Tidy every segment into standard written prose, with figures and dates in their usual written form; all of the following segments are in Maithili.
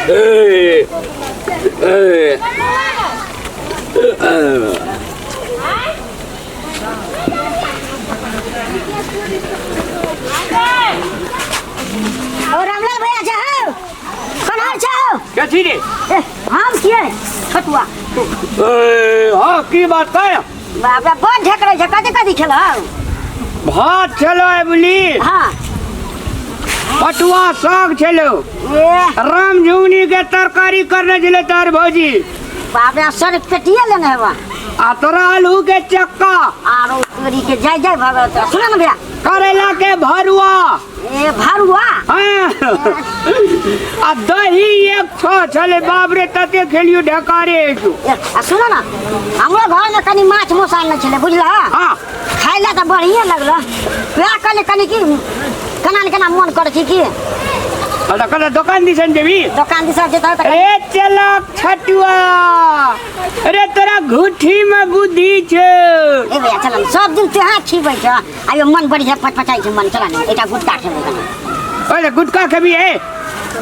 ए ए और रामलाल भैया जाओ कन्हर जाओ कथी रे ए, हम छियै छोटुआ ए हाँ की बात है बाप रे बड़ ढेकरै छै कथी कथी खेलौ भात छलो बुली हाँ पटुआ साग छलो ए राम झुंगनी के तरकारी करने छले तार भौजी बाप रे सर पेटिए लेने हेबा आ तोरा आलू के चक्का आरो तोरी के जय जय भगवत सुन ना भैया करेला के भरुआ ए भरुआ हाँ। आ दही एक छो छले बाप रे तते खेलियो ढकारे छो ए, आ सुन ना हमरो घर में कनी माछ मौस आनने छलै बुझल हाँ खाइ लए तऽ बढ़िए लगल वएह कहलियै कनी की केना ने केना मोन करै छै की आ तऽ कतऽ दोकान दिसन जेबी दोकान दिस जेतऽ तऽ अरे चलक छटुआ अरे तोरा घुठी में बुद्धि छो ए भैया चल सब दिन तेहा खिबै छ आइयो मन बढ़िया पचपचाइ छै मन चल ने एकटा गुटका खेबै कनी अरे गुटखा खेबी ए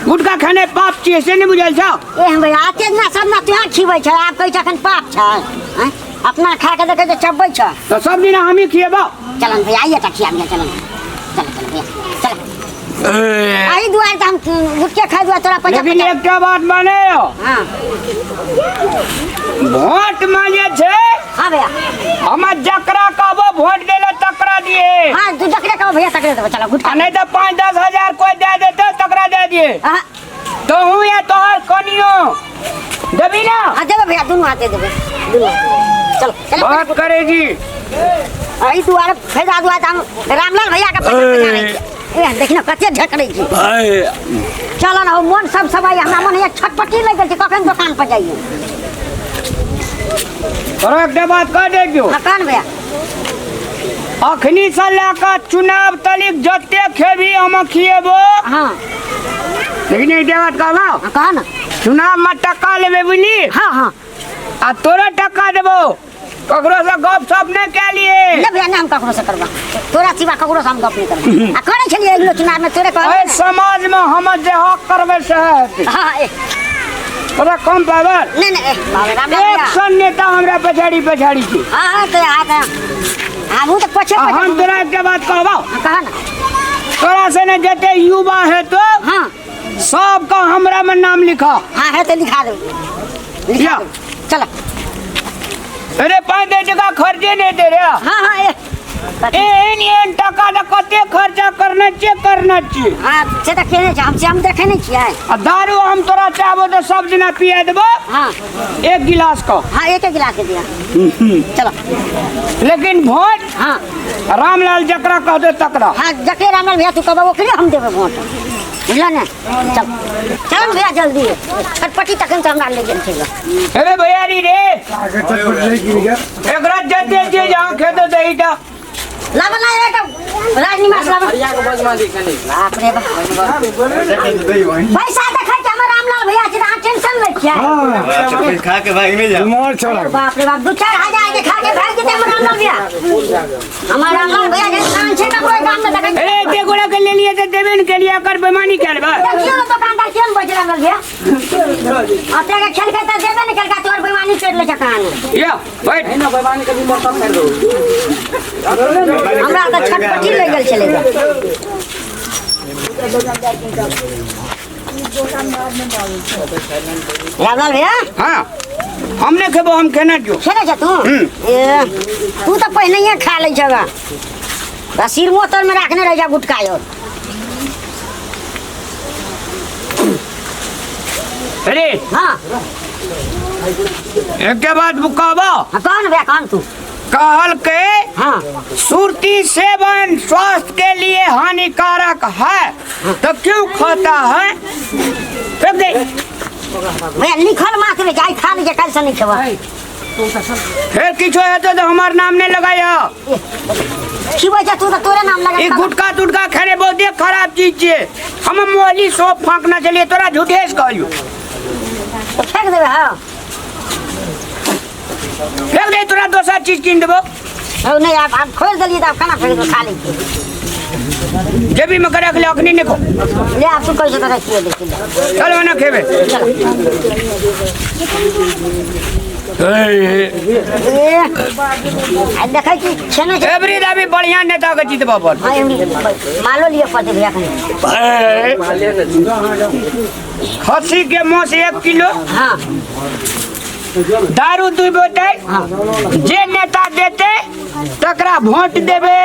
गुटखा खेने पाप छियै से नहि बुझल छौ ए हम भैया आते ना सब ना तेहा खिबै छ आब कहै छ अखन पाप छै आँय? अपना खा के देखै छै चबबै छ तऽ सब दिन हमही खिएबौ चलन भैया आइए टा खिया दिया चलन चल चल भैया चल एहि दुआरे तऽ हम गुटके खाइ दुआरे तोरा पैसा लेकिन एकटा बात माने हाँ वोट मांगे छै हाँ भैया हम जकरा कहबो वोट दे ले तकरा दिए हाँ तू जकरे कहो भैया तकरे देबो चलो गुटका आ नहीं तो 5-10 हजार कोई दे देते तकरा दे दिए हाँ तो हूँ या तोहर कनियो देबी ना हाँ देबो भैया दुनू हाथे देबो दुनू हाथे चलो चलो बात करे जी एहि दुआरे फायदा दुआरे तऽ हम रामलाल भैया के पैसा पैसा रहै छै ए देखी ने कते ढेकरै छी चल न हो मन सब सबाई हमरा मन होइए छटपटी लागि गेल छै कखन दोकान पर जाइए तोरा एकटा बात कह दे जो हाँ कह ने भैया अखनी से लए कऽ चुनाव तलिक जते खेबी हम खिएबो हाँ लेकिन एकटा बात कहबो हाँ कह ने चुनाव में टका लेबे बुझली हाँ हाँ आ तोरा टका देबो ककरो से गप सप नहीं कए लिए ले भैया ना हम ककरो से करबा तोरा सिवा ककरो से हम गप नहीं करबा आ करै छलियै अगिलो चुनाव में तोरे कहबै एहि समाज में हम जे हक करबै से हेतै। हाँ ए तोरा कम पावर नहीं नहीं ए बाबा राम राम एक भैया। सौ नेता हमरा पछाड़ी पछाड़ी छी हाँ हाँ तो हाँ तो हमहूँ तऽ पछे आ पछे हम तोरा एकटा बात कहबो हाँ, कह ना तोरा से ने जते युवा है तो हाँ सबका हमरा में नाम लिखा हाँ है तो लिखा दो लिखा या। दो चलो अरे 5 टका खर्चे नहीं दे रे हाँ हाँ ए एहन एहन टका तऽ कते खर्चा करने छियै करने छियै हाँ से तऽ केने छै हम से हम देखै नहि छियै आ दारू हम तोरा चाहबो तऽ सब दिना पिया देबो हाँ एक गिलास का हाँ एक एक गिलास के दिया चलो लेकिन वोट हाँ रामलाल जकरा कहते तकरा हाँ जकरे रामलाल भैया तू कहबा ओकरे हम देबै वोट बुझल ने चल चल भैया जल्दी छटपटी तखन तऽ हमरा ले गेल छै अरे भैयारी रे एकरा जते जे जहाँ खेतो दही टा लाबा ना एक राजनिवास लाबा बाप रे बाप पैसा देखै छै हमर रामलाल भैया छै अहाँ टेंशन लै छियै खा के भाग नहीं जा बाप रे बाप 2-4 हजार के खा के भागि जेतै हमर रामलाल भैया हमर रामलाल भैया जे इंसान छै ककरो गाम में देखै अरे एते गोड़ा के ले लिए तऽ देबे ने केलिए एकर बेमानी कए लेबै देखियौ ने दोकानदार केहन बैठ रामलाल भैया अते के खेलकै तऽ देबे ने केलकै तोहर बेमानी करि लै छै कहानी या बैठ हमरा तऽ छटपटी लागि गेल छलै गे। रामलाल भैया हाँ हम नहीं खेबो हम खेना जो खेने छ तू ए तू तऽ पहिनहिए खा लै छह गा सिरमो तर में राखने रह जा गुटका यो अरे हाँ एक बात कहबो हाँ कौन भैया कौन तू कहल के हाँ सुरती सेवन स्वास्थ्य के लिए हानिकारक है तो क्यों खाता है फेंक दे भैया लिखल मात्र जाय खा लीजिए कल से नहीं खेबा फिर किछो हेतौ तो हमार नाम नहीं लगाया खिबै छै तू तऽ तोरे नाम लगा ई गुटका तुटका खेने बहुते खराब चीज छियै हम मोली सौंप फाँकना चलिए तोरा झूठे से कहलियो फेंक देबै हाँ फेंक दे तोरा दोसर चीज कीन देबो हौ नहीं आब आब खोलि देलियै तऽ आब केना फेंक देबै खा लै छियै जेबी में के रख ले अखनी नहीं खो ले आप तू कैसे तरह किए देखी ले चल ना खेबे चल ए ए आ देखै छी छेने छै एवरी दाबी बढ़िया नेता के जीतबा पर हाँ एमरी मालो लिए पड़ते भैया कनी खस्सी के मांस 1 किलो, दारू 2 बोतल। जे नेता देते तकरा वोट देबे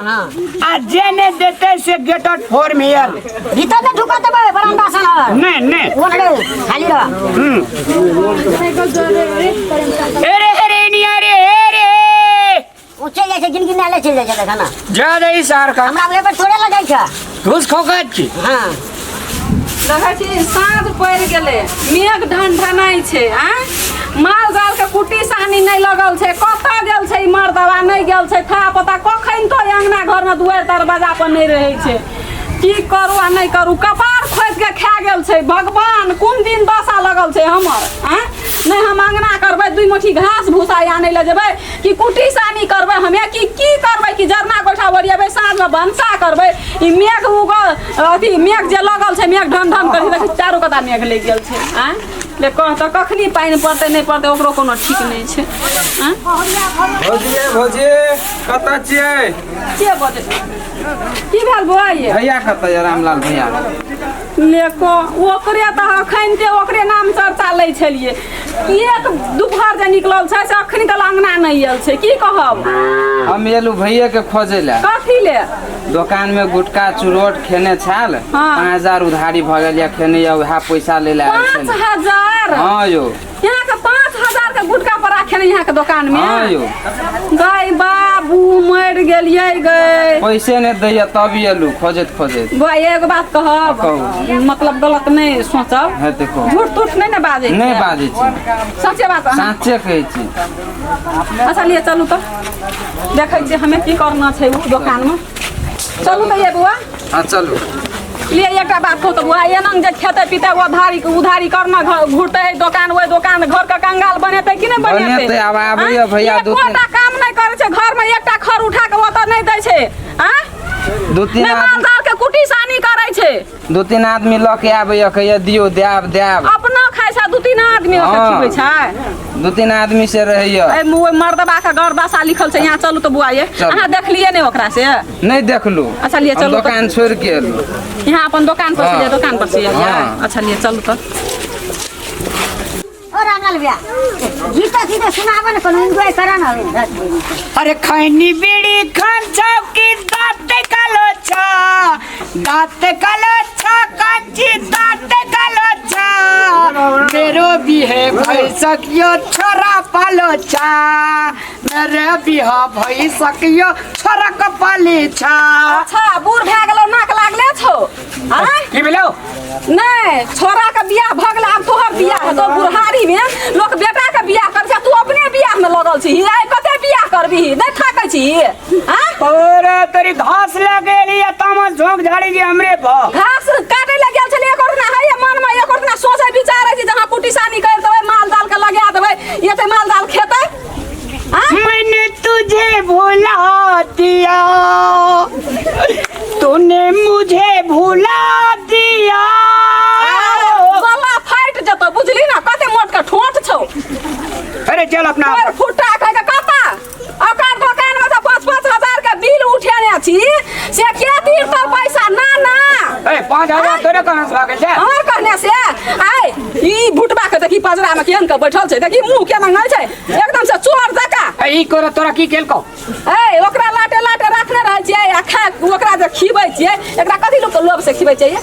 आ जे नहीं देते से गेट आउट फ्रॉम here. भीतर में ढुका देबै बरामदा सन हर। नहीं नहीं। वो नहीं खाली रह। अरे अरे नहीं, अरे अरे। ओ चलि जाइ छै, गिन गिन चलि जाइ छै, देखा ना। ज्यादा ही सार का। हमरा ओहि पर थोड़े लगै छै। घूस खोका छी। हाँ। देखै छी, साँझ पड़ि गेलै, मेघ ढनढनाइ छै। आँय, माल जाल के कुट्टी सानी नहि लगल छै। कतऽ गेल छै ई मर्दवा? नहि गेल छै था पता। कखन तो अङ्गना घरमे दुआरि दरवाजा पर नहि रहै छै। की करू आ नहि करू, कपार खोदि के खा गेल छै भगवान। कोन दिन दशा लगल छै हमर? आँय, नहि हम अङ्गना करबै, 2 मुट्ठी घास भूसा आनै लए जेबै कि कुट्टी सानी करबै हमे कि की करबै, कि जरना गोइठा ओरिएबै, साँझमे भनसा करबै? ई मेघ उगल, अथी मेघ जे लगल छै, मेघ ढन ढन करै छै। देखै, चारू कता मेघ लागि गेल छै। आँय ले, कह तऽ कखनी पानि पड़तै नहि पड़तै, ओकरो कोनो ठीक नहि छै। आँय। भौजी, भौजी, कतऽ छियै? के बजै? की भेल बौआ ये? भैया कतऽ यऽ, रामलाल भैया? ले को, ओकरे तऽ अखन ते ओकरे नाम चर्चा लै छलियै। एक दुपहर जे निकलल छै से अखनी तऽ अंगना नहि आयल छै। की कहब? हम एलू भैया के खोजै लए। कथी ले? दोकान में गुटखा चुरोट खेने छाल। 5,000 उधारी भऽ गेल या खेने या, उएह पैसा ले लए आयल पाँच छलै। हजार? हाँ यौ। यहाँ के 5,000 के गुटखा पर राखे यहाँ के दोकान में? हाँ यौ। गई बाबू, मरि गेलियै गई। पैसे नहि दैया तब एलू खोजैत खोजैत। बौआ, एगो बात कहब? कहू। मतलब गलत नहि सोचब। हेतै, कहू। झूठ तूठ नहि ने बाजै? नहि बाजै छी। सच्चे बात साँचे कहै छी। अच्छा लिए चलू तऽ, देखै छियै हमे की करना छै ओ दोकानमे। चलू तऽ ये बौआ। हाँ, चलू। लिए, एकटा बात कहू तऽ बौआ, एना जे खेतै पीतै, उधारी उधारी करना घुरतै दोकान, ओहि दोकान घर के कंगाल बनेतै कि नहि बनेतै? बनेतै, आब आबैया भैया दू एकोटा काम नहि करै छै घरमे। एकटा खर उठा के ओतऽ नहि दै छै। आँ? दू तीन नहि माल आदमी जाल के कुटी सानी करै छै। दू तीन आदमी लऽ के आबैया, कहैया दियौ, देब देब। अपना खाइ छै, दू तीन आदमी ओकरा खिबै छै। दू तीन आदमी से रहैया। एहि ओहि मर्दबा के गरदशा लिखल छै। यहाँ चलू तऽ बौआ ये। चलू। अहाँ देखलियै नहि ओकरा से? नहि देखलू। अच्छा, लिए हम चलू तऽ। दोकान छोड़ि के एलू। यहाँ अपन दोकान पर से? हाँ। दोकान पर से? हाँ। अच्छा, लिए चलू तऽ। ओ रामलाल भैया, गीत गीत सुनाबऽ ने, कोनो एन्जॉय करऽ ने अभी 10 मिनट। अरे खैनी बीड़ी खान की दांत कालो छा, दांत कालो छा, कांची दांत कालो छा, मेरो बिहे भइसक्यो छोरा पालो छा, मेरो बिहा भइसक्यो छोरा कपाली छा। अच्छा, बूढ़ भए गेलौ, नाक लागले छौ? आँय? की भेलौ? नहि, छोरा के बियाह भऽ गेलै, आब तोहर बियाह हेतौ। बुढ़ारी मे लोक बेटा के बियाह करै छै, तू अपने बियाह में लगल छी। आइ कते बियाह करबही? नहि थाकै छी? आँय? अरे तोरी, घास लगेली आ तामस झोंक झाड़ी जी हमरे पर। घास काटे लए गेल छलियै, एको दिना हैया मन मे एको दिना सोचै विचारै छी जहाँ कुटी सानी करि देबै, माल जाल के लगा देबै, एते माल जाल खेतै? आँय? मैंने तुझे भुला दिया, तूने मुझे भुला दिया। गला फाटि जेतौ, बुझली ना? कते मोट के ठोंठ छौ। अरे चल अपना। तोर फुट्टा खाइ के कता ओकर दोकान में से 5-5 हजार के बिल उठेने छी, से के तीर पैसा ना ना। ए, 5,000 तोरे कहाँ से भागल छै? हमर कहने से? आइ ई भुटबा के देखी, पजरा में केहन के बैठल छै। देखी, मुंह केना नहि छै, एकदम से चोर जका। ए, ई कोरा तोरा की केलकौ? ए, ओकरा लाटे लाटे रखने रहै छियै आ खा ओकरा जे खिबै छियै। एकरा कथी लोक लोभ से खिबै छियै?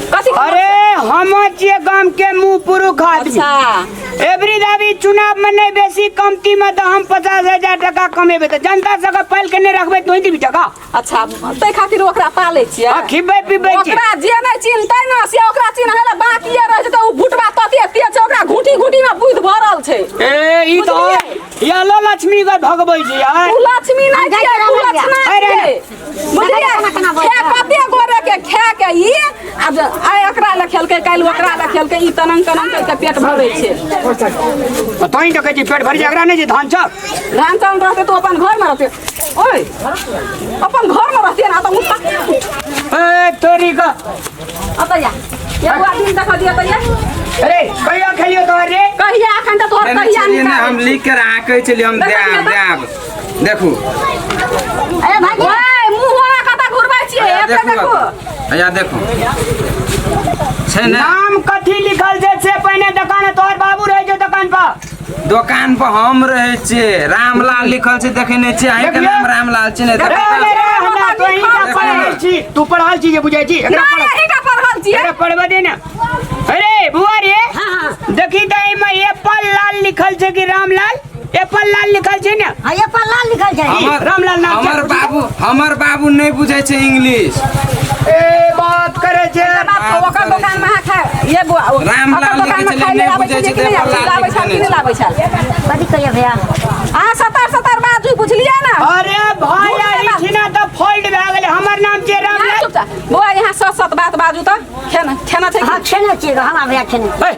कथी के लोभ अरे, से? हम छियै गाम के मुंह पुरुख आदमी। एवरी दाबी चुनाव में नहीं बेसी कमती में तऽ हम 50,000 टका कमेबै तऽ जनता सबके पालि के नहि रखबै तो देबी टका। अच्छा, ताहि खातिर ओकरा पालै छियै? आ खिबै पिबै छी। ओकरा जे नहि चिन्हतै ने से ओकरा चिन्है लए बाकिए रहै छै। तऽ ओ भुटबा तते तेज छै, ओकरा घूटी घूटी में बुद्धि भरल छै। ए, ई तऽ बुझलियै? ये लक्ष्मी के भगबै छै यार। तू लक्ष्मी नहि हम जाइ छियै, छी तू रामलाल। लक्ष्मण अरे, छियै। बुझलियै? केना केना खे बजै? कते गोरे के खे के ई आब आइ ओकरा लए खेलकै, काल्हि ओकरा लए खेलकै। ई तनंग तनंग करि के पेट भरै छै। तऽ तोहीं तऽ कहै छी पेट भरि जाइ, एकरा नहि छै धान चाउर। धान चाउर रहतै तऽ अपन घरमे रहतै। ओइ अपन घर में रहतियै ना तऽ उठा। ए तोरी का। अतऽ या एगो आदमी देख दिया तऽ या। अरे कहिया खेलियो तोहर रे? कहिया अखन तऽ तोहर खेने कहिया छलियै ने, निकालै हम छी। लिख के अहाँ कहै छलियै हम देखो देब ने। देब देखू। अरे भाई। ओए मुँह ओना कतऽ घुरबै छियै? हैया एते देखू। देखू। हैया देखू छै ने। नाम कथी लिखल छै से पहिने दुकान तोहर बाबू रहै छै दुकान पर। दोकान पर हम रहै छियै, रामलाल लिखल छै, देखै नहि छियै? अहींके देखियौ। नाम रामलाल छै ने? रे रे रे, हमरा तो ही का पढ़ल छी, तू पढ़ल छी जे बुझै छी एकरा नहि पढ़। एहिटा पढ़ल छियै। एकरा पढ़बे दे ने। अरे बुआ रे। हाँ हाँ। देखी तऽ एहिमे एप्पल लाल लिखल छै कि रामलाल? एप्पल लाल लिखल छै ने? हाँ, ये पर लाल लिखल छै। हमर रामलाल नाम छै। हमर बाबू, हमर बाबू नहि बुझै छै इंग्लिश। ए बात करे छै। बात तो ओकर दुकान में अहाँ खाय ये बुआ रामलाल ओकर दुकान में लिखै छलै, खाय ले नहि आबै बुझै छै छै कि नहि तऽ आबै छै? एप्पल लाबै छल कि नहि लाबै छल? कथी कहिए भैया? अहाँ सतर सतर बाजू, बुझलियै ने? अरे भाई झूठ ई छिना तऽ फोल्ड भए गेलै। हमर नाम छै यहाँ रामलाल। चुपचाप बुआ, यहाँ सत सत बात बाजू तऽ खेना खेना छै हाँ कि? खेने छियै हमरा भैया, खेने। ए,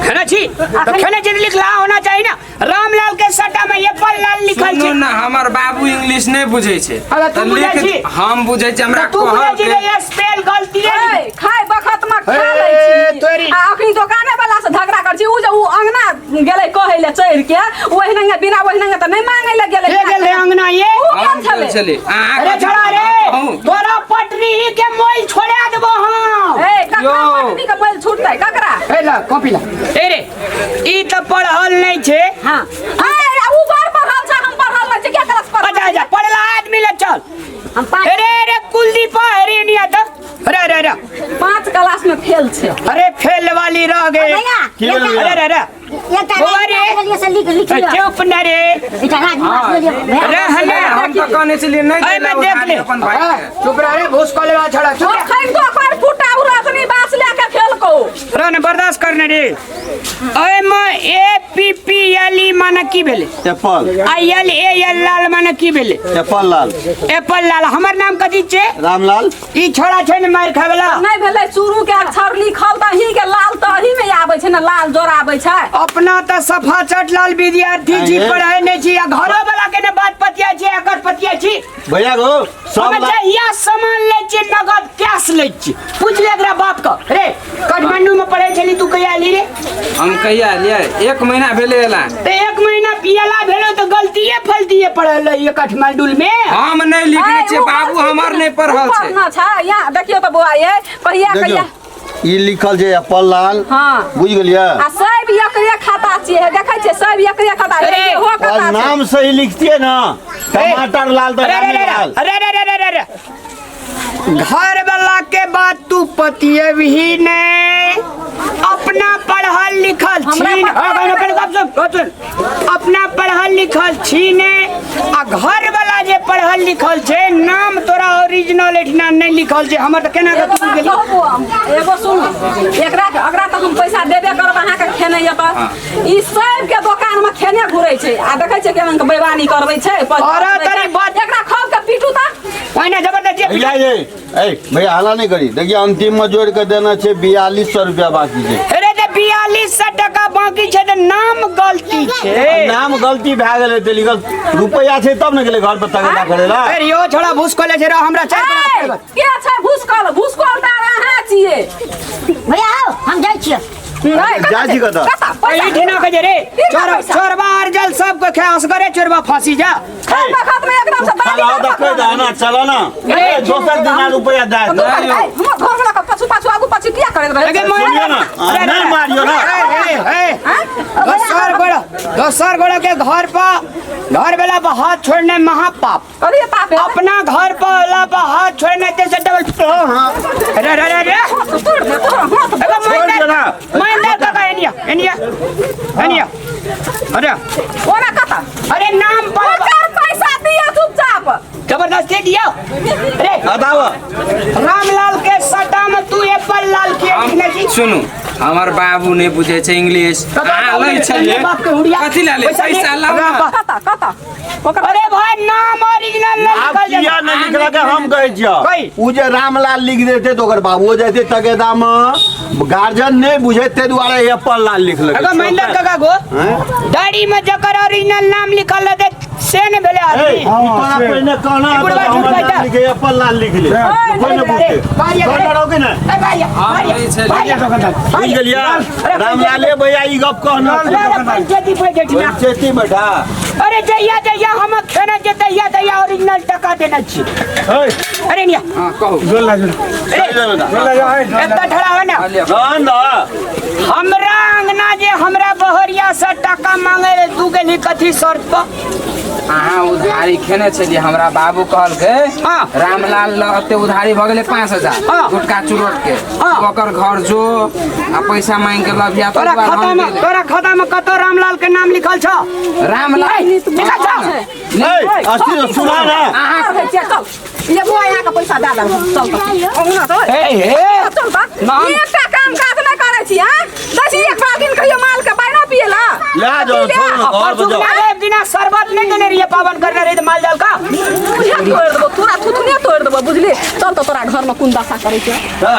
खेने छी तऽ खेने छी तऽ लिखला होना चाही ना। रामलाल के सट्टा में एप्पल लाल लिखल सुनू छै। ने, हमर बाबू इंग्लिश नहि बुझै छै। अरे तू तऽ बुझै लिख- छी? हम बुझै छी, हमरा तऽ तू बुझै छी कहलकै। जे स्पेल गलती है। ए, खाय बखत में खा ए, लै छी तोरी। आ अखनी दोकाने वाला से झगड़ा कर छी। उ जे उ अंगना गेलै कहै ले चढ़ के, ओहिना बिना ओहिना तऽ नहि मांगै ले गेलै। के गेल रे अंगना ये? उ हम गेल गेल छलै। छलियै। अहाँ अरे कथी छोड़ा रे, कहू? तोरा पटरी ही के मोल छोड़ा देबो हम। ए ककरा यौ। पटनी के बैल छूटतै ककरा? ए ला कॉपी ला। ए रे, ई तऽ पढ़ल नहि छै। हाँ। ए उ बड़ पढ़ल छै, हम पढ़ल नहि छी, के क्लास पढ़ल? अच्छा अच्छा, पढ़ला आदमी ले चल। हम पाँच। अरे अरे कुलदीप, अरे नहीं आता। अरे अरे अरे 5 क्लास में फेल छै। अरे फेल वाली रह गए। भैया की भेल? अरे अरे अरे एकटा बौआ रे। राजनिवास लेलियै से लिख लिख लिअ। चुप न रे। एकटा राजनिवास लेलियै भैया। अरे हल्ला। हम तऽ कहने छलियै नहि एहिमे दै लए देख उधारी ले। अपन भाई के। चुप रह रे, भूस कऽ लेवा छड़ा, चुप रह। अखन तो ओकर फुटा उड़तनी बास लए के खेलको। रह ने, बर्दाश्त करने रे। एहिमे A P P L E माने की भेलै? Apple. I L A L लाल माने की भेलै? एप्पल लाल। एप्पल लाल। हमर नाम कथी छै? रामलाल। ई छोड़ा छै ने मारि खाय वाला। नहि भेलै शुरू के अक्षर लिखल तऽ अहीं के लाल तऽ अही में आबै छै ने, लाल जोड़ आबै छै। अपना तऽ सफा चट लाल विद्यार्थी छी, आँय। पढ़ै नहि छी आ घरो वाला के ने बात पतिया छी, एकर पतिया छी। भैया गो सब हम जहिया सामान लै छियै नगद कैश लै छियै। पूछ ले एकरा बाप के। रे काठमांडू में पढ़ै छली तू, कहिया एली रे? हम कहिया एलियै? 1 महीना भेलै एला। तऽ 1 महीना पियला भेलो तऽ गलतीये फलतीये पढ़ल रहियै काठमांडू में। हम नहि लिखने ए, छियै उ बाबू, गलती हमर नहि उ पढ़ल छै। पढ़ना छै। यहाँ देखियौ तऽ बौआ ये कहिया देखियौ कहिया ई लिखल छै एप्पल लाल। हाँ। बुझि गेलियै? आ सब एकरे खाता छियै, देखै छियै सब एकरे खाता छै। अरे, इहो खाता और छै। नाम सही लिखतियै ना, टमाटर लाल तऽ अरे अरे अरे रामलाल। अरे अरे अरे अरे अरे घर वाला के बात तू पतियबही ने। अपना पढ़ल लिखल हमरा छी पता हाँ, है। गप सुन, गप सुन। अपना पढ़ल लिखल छी ने आ घर वाला जे पढ़ल लिखल छै, नाम तोरा ओरिजिनल एठिना नहि लिखल छै। हमर तऽ केना के एगो तू बात गेली? कहू बौआ, एगो सुनू, एकरा एकरा तऽ हम पैसा देबे करब अहाँके खेने ये तऽ। ई सबके दोकान में खेने घुरै छै आ देखै छै केहन के बेईमानी करबै छै। अरे तरी बात- एकरा खब के पीटू तऽ। पहिने जबरदस्ती भैया ये ए भैया हल्ला नहीं करी। देखिए अंतिम में जोड़ के देना छै 4200 रुपया बाकी छै। अरे तऽ 4200 टका बाकी छै तऽ नाम गलती छै। नाम गलती भए गेलै तऽ लिखल रुपया छै तब ने गेलै घर पर तगेदा करे ला। अरे यो छोड़ा भूस कॉलेज छै रे, हमरा चारि ए, बड़ा के छै भूसकल? भूसकल तऽ अहाँ छियै। भैया आओ, हम जाइ छियै। नहि, कतऽ जाइ छी कतऽ? कतऽ? पैसा ई ठिना के जे रे, की चोर पैसा? चोरबा अर्जल सबके खाय, असगरे चोरबा फांसी जा। खाय बखत में एकदम से दादी चलाओ तऽ कहि दे ना, चलो ना। ए, दोसर दिना रुपया दए तू दे। कर, ए, हमर घर वाला के पाछू पाछू आगू पाछू किया करैत रहै अगे छै? मोहिना- सुनियो ना, अरे, नहीं मारियो ना। ए, ए, ए, आँय? दोसर गोड़ा के घर पर, घर वाला पर हाथ छोड़ने महापाप। करिए पाप है। अपना घर पर वाला पर हाथ छोड़ने ते से डबल। हाँ। अरे, अरे, अरे, अरे। तोड़ दे, तोड़, हाथ अरे, छोड़ महेंद्र दियो ना। महेंद्र काका, एनिया, एनिया, एनिया। अरे। ओना कतऽ? अरे नाम पर ओकर पैसा दिअ चुपचाप। जबरदस्ती दियो। अरे। बताबऽ। रामलाल के सट्टा में तू एप्पल लाल के लिखने छी। सुनू, हमर बाबू नहि बुझै छै इंग्लिश। कतऽ अहाँ बाबू लै ने? छलियै। बाप के हुड़िया। कथी लए ले? पैसा पैसा दे। लाउ ना। कतऽ, कतऽ? ओकर अरे भाई नाम ओरिजिनल नहीं आब लिखल किया जाए। नहीं लिखलकै हम कहै छियौ। कही। उ जे रामलाल लिख देतै तऽ ओकर बाबुओ जेतै तगेदा में, गार्जियन नहि बुझै ताहि दुआरे एप्पल लाल लिखलकै। अगर महेंद्र काका गो हैं? डायरी में जकर ओरिजिनल नाम लिखल रहतै से ने भेलै ए, आदमी ई तोरा पहिने कहना ई बुढ़वा हमर झूठ नाम बाजता। लिखे अपन लाल लिख ले ए, कोई न अरे, पूछते बाहर कोई अरे। डरो के ना ए भाई हम नहीं छलियै। बुझ गेलिया रामलाले भैया ई गप कहना अरे पंचायती पे जेठिया पंचायती बैठा अरे जहिया जहिया हम खेने जे तहिया तहिया ओरिजिनल टका देने छी अरे निया हाँ कहू एतऽ ठड़ा हो ना लिअ। ना ना हमरा अंगना जे हमरा बहरिया से टका मांगे ले तू गेली कथी शर्त पर अहाँ उधारी खेने छलियै हमरा बाबू कहलकै हाँ। रामलाल लग एते उधारी भऽ गेलै 5000 हाँ। गुटका चुरोट के हाँ। ओकर घर जो आ पैसा मांगि के लबिया तोरा खाता में तोरा खाता में कतो रामलाल के नाम लिखल छ रामलाल लिखल छ ए अस्सी सुना ना अहाँ चल चल ये बुआ यहाँ के पैसा दे देलहुँ चल तऽ ओहुना तऽ ए हे चल तऽ नाम- एकटा काम काज नहि करै छी आँ दै छी एक बाल्टीन कहियो माल के पानि पिएला ले जाओ छोड़ ना घर पर जाओ परसुक दिना शरबत नहीं देने रहिए पावन करने रहिए माल जाल का बुझे तोड़ि देबो तोरा थुथुने तोड़ि देबो बुझली चल तऽ तोरा घरमे कोन दशा करै छै हाँ।